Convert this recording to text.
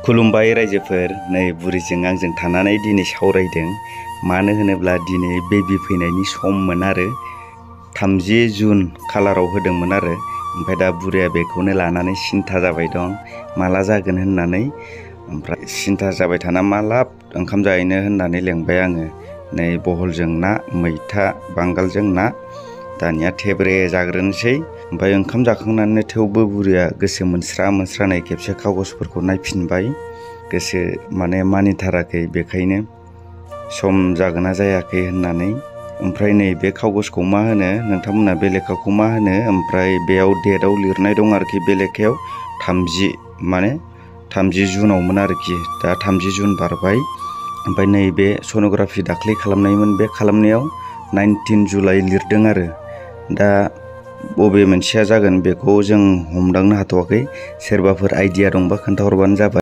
खुलुमबाय रायजोफोर, नै बुरैजों आंजों थानानै दिनै सावरायदों। मानो होनोब्ला दिनै बेबी फैनायनि सममोन आरो 30 जुन खालाराव होदोंमोन आरो ओमफ्राय दा बुरैया बेखौनो लानानै सिन्था जाबाय दं माला जागोन होननानै। ओमफ्राय सिन्था जाबाय थाना माला ओंखाम जाहैनो होननानै लेंबाय आङो। नै बहलजों ना, मैथा बांगालजों ना, दानिया थेब्रे जाग्रोनोसै। ओमफ्राय ओंखाम जाखांनानै थेवबो बुरैया गोसो मोनस्रानाय खेबसे कागजफोरखौ नायफिनबाय। गोसो मानिथाराखै, बेखायनो सम जागोन ना जायाखै होननानै। ओमफ्राय नै बे कागजखौ मा होनो, नोंथांमोना बे लेखाखौ मा होनो? ओमफ्राय बेयाव डेटआव लिरनाय दं आरोखि, बे लेखायाव 30 जुनावमोन आरोखि। दा 30 जुन बारबाय। ओमफ्राय नैबे सन'ग्राफि दाख्लै खालामनायमोन, बे खालामनायाव 19 जुलाइ लिरदों आरो। दा बबे मोनसेया जागोन बेखौ जों हमदांनो हाथ'वाखै। सोरबाफोर आइडिया दंबा खोन्थाहरबानो जाबाय।